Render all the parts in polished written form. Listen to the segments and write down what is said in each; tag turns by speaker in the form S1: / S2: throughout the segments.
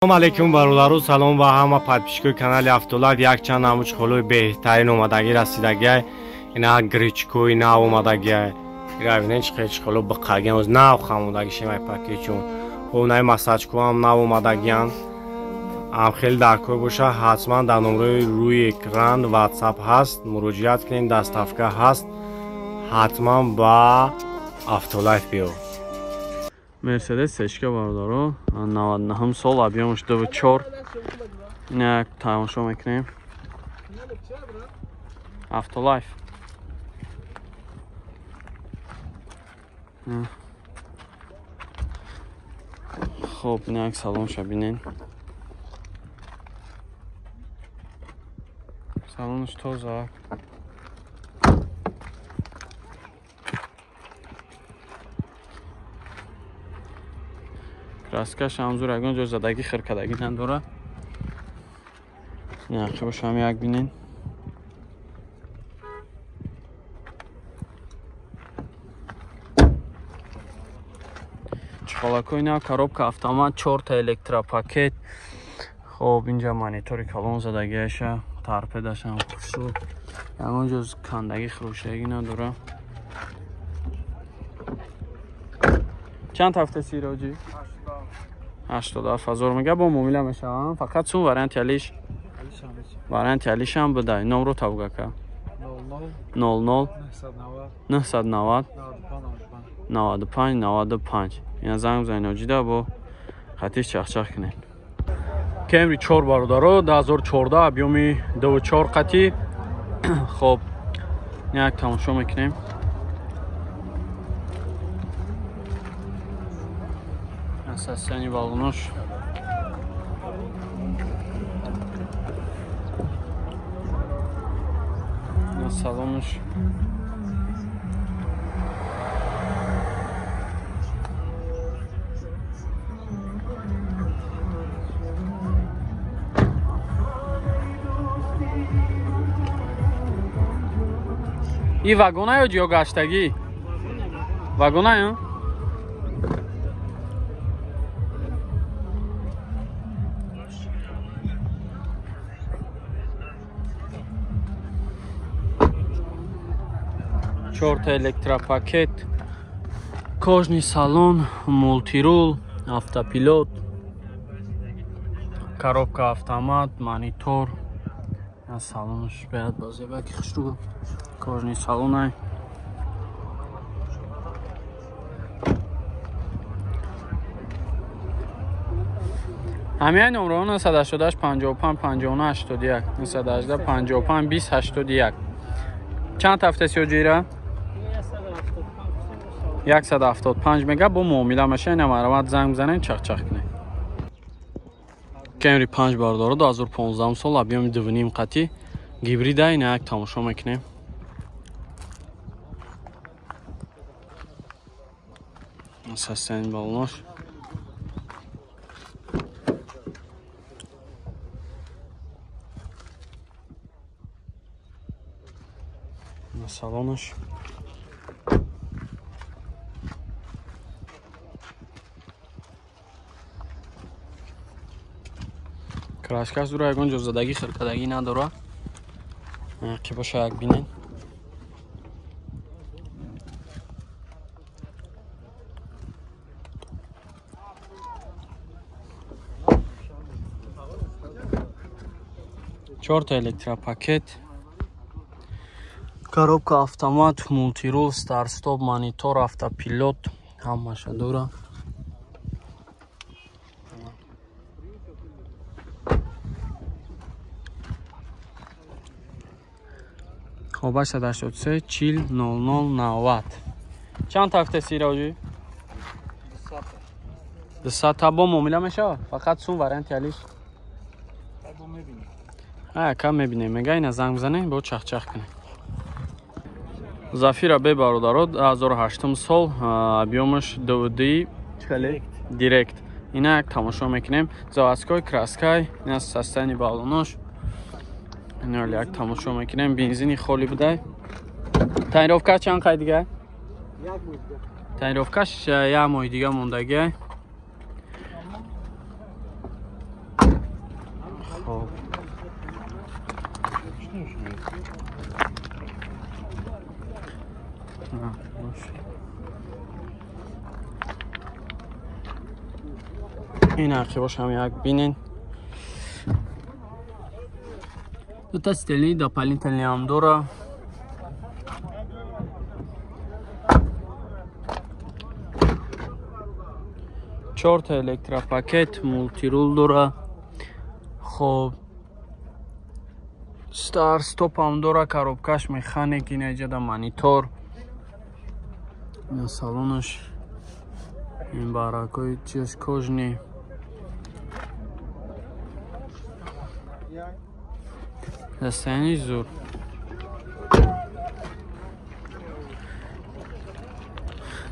S1: Салом алейкум бародару, салом ба ҳама подписчикои канали Автолайв. Якчанд намуд чиқолои беҳтарин омадагӣ расидагиай. Ина гречкои нав омадагиай. Ира бинед чӣ хел чиқоло биқагиан, оз нав хамодаги шемай пакетчун. Хонаи масачкоам нав омадагиан. Ам хеле даркор боша, ҳатман дар номрои рӯи экран WhatsApp ҳаст, муроҷиат кунед, доставка ҳаст. Ҳатман ба Автолайв биё.
S2: Мерседес сечка бародаро, 99 сол, объемаш 2.4. Ина тамошо мекунем. Автолайф. Хоб, ина як салонша бинен. Салонаш тоза. Краскаш ҳамзур ягон ҷо задагӣ хиркадагӣ надора. Нақшабаш ҳам як бинен. Чиқолакои нав, коробка автомат, 4та электропакет. Хоб, инҷа монитори калон задагиаша, торпедашам хушрӯ. Ягон ҷо кандагӣ хирӯшагӣ надора. Чанд ҳафта сироҷӣ? 87,000 мега бо муомила мешавам. Фақат сум варианти алиш. Варианти алишам буда. Номро тавгака. 00 990 95 95. Ина занг бизанед оҷида бо хатиш чахчах кунед. Camry 4 бародаро 2014 объёми 2.4 қатӣ. Хоб, як тамошо мекунем. Состояние баллонош. На салонош. И вагона ё ҷо гаштагӣ? Вагона ё? Чорта электропакет, кожный салон, мултирул, автопилот, коробка автомат, монитор. Салонаш бояд бозеба ки хушрӯ. Кожный салон. Ҳамин номро 988 55 59 81 918 55 20 81. Чанд ҳафта сиёҷира? 175 мега бо муомила меша. Ина марамат занг бизанед, чахчах кунед. Camry 5 бародаро 2015 сол, объёми 2.5 қатӣ, гибрида. Ина як тамошо мекунем. Состояние баллонош. На салонош. Краскаш дура ягон ҷо задагӣ хиркадагӣ надора. Ки боша як бинен. Чорта электропакет, коробка автомат, мултирул, старт-стоп, монитор, автопилот, ҳамаша дора. Хоб, 883 40 00 90. Чанд ҳафта сироҷӣ? 200 бо муомила мешавад? Фақат сум варианти алиш. Кам мебинем. Мега ина занг бизанед, бо чахчах кунед. Зафира бе бародаро 2008 сол, объёмаш 2D директ. Ина як тамошо мекунем. Заводской краскай, ина состояние баллонош. Ина як тамошо мекунем. Бензини холи будай. Тонировка чанд қай дига? Тонировкаш як моҳи дига мондагиай. Хоб. Ин ақибошам як бинен. Дута стелни дополнительный ҳам дора. Чорта электропакет, мултирул дора. Хоб, стар стоп ҳам дора, коробкаш механик, ина иҷада монитор. Ина салонаш, ин баракои чиз кожни. Дастани зур.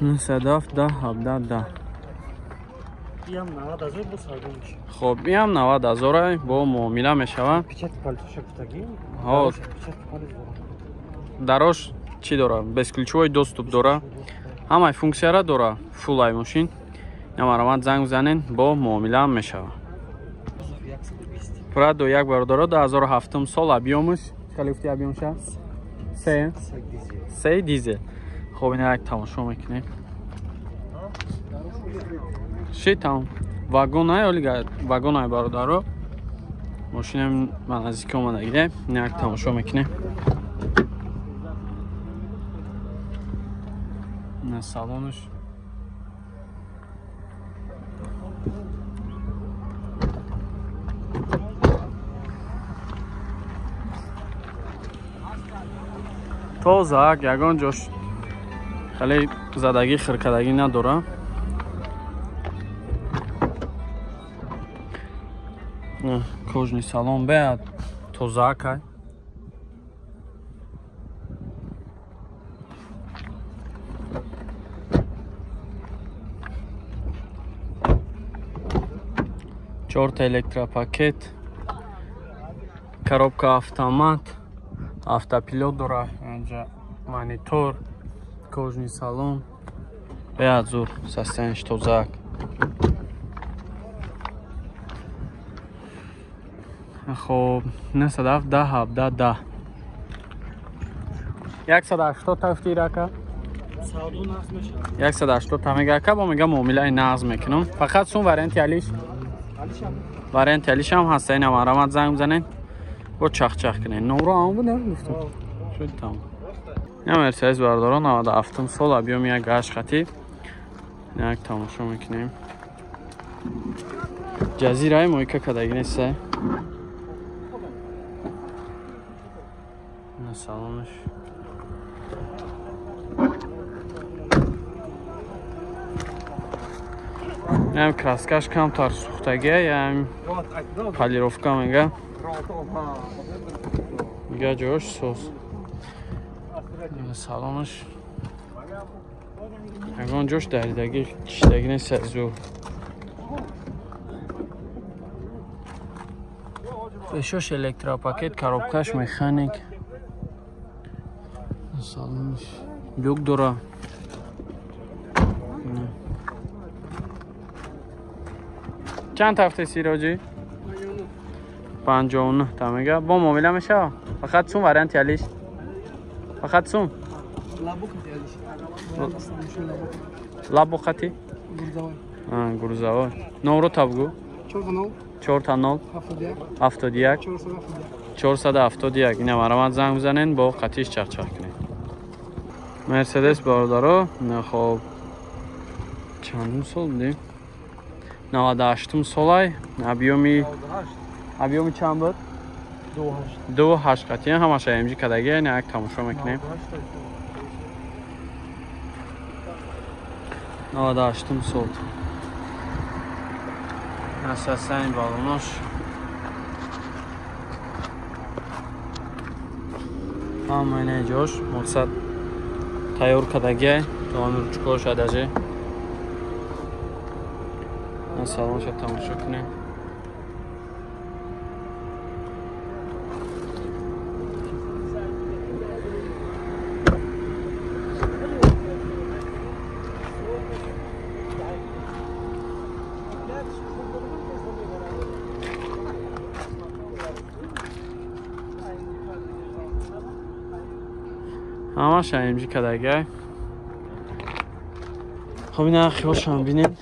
S2: 907 10 17 10. Хоб, иам 90 ҳазор бо муомила мешавад. Дарош чӣ дора? Бесключевой доступ дора. Ҳамаи функсияра дора. Фулл ай мошин. Намарамад занг занен, бо муомила мешавад. Прадо як бародаро 2007 сол объёмаш. Чӣ гуфти объёмша? 3 3 дизел. Хоб, ина як тамошо мекунем. Ши там вагонай, оли вагонай бародаро. Мошинам ман наздик омадагиде. Ина як тамошо мекунем. Ина салонаш. Тозак, ягон ҷош хеле задагӣ, хиркадагӣ надора. Кожни салон беад тозакай. Чорта электропакет, коробка автомат, автопилот дора, инҷа монитор, кожни салон. Беад зур, состояниш тозак. Хоб, 907 10 17 10. 180 та гуфти рака? 180 та мега ака, бо мега муомилаи нағз мекунам. Фақат сум варианти алиш? Варианти алиш ҳам ҳаст. Ина марамат занг бизанед, бо чахчах кунед. Номро ҳам буд, гуфтам. Шуд тамом. Ина Мерседес бародарон 97 сол объёми як 8 хати. Як тамошо мекунем. Ҷазираи мойка кадаги нест. Салонаш. Ям краскаш камтар сӯхтагия, ям полировка мега. Мега ҷош соз. Салонаш. Ягон ҷош даридаги, кишидаги нест зур. Пешош электропакет, коробкаш механик. Салонаш люк дора. Чанд ҳафта сироҷӣ? 59 та мега. Бо муомила мешава? Фақат сум варианти алиш? Фақат сум? Лабо хати? Гурзавой. Номро та бугу? 4 0 71 471. Ина марамат занг бизанен, бо қатиш чахчах кунед. Мерседес бародаро, хоб, чандум сол будем? 98 солай, объёми чанд буд? 2.8 қатия, ҳамаша AMG кадаги, ина як тамошо мекунем. 98 сол. Асасан балонош. Ҳама ина ҷош мақсад тайёр кадаги, то ручкош адаже. Салонша тамошо кунем. Ҳамаш AMG кадагай. Хоб, ина хиёшам бинед.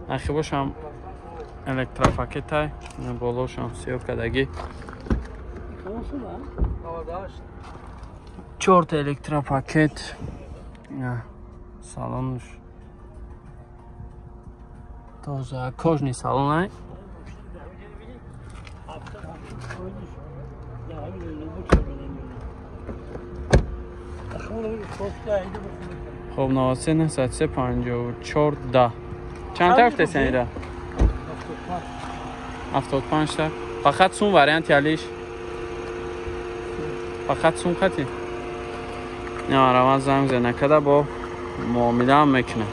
S2: Ахибошам электропакетай, болошам сиё кадаги. Чорта электропакет. Салонуш тоза, кожный салон ай. Хоб, 93 903 54 10. Чанд та гуфтесен ира? 75 та. Фақат сум варианти алиш? Фақат сум хати? Не, раван занг зана када бо муомилаам мекунам.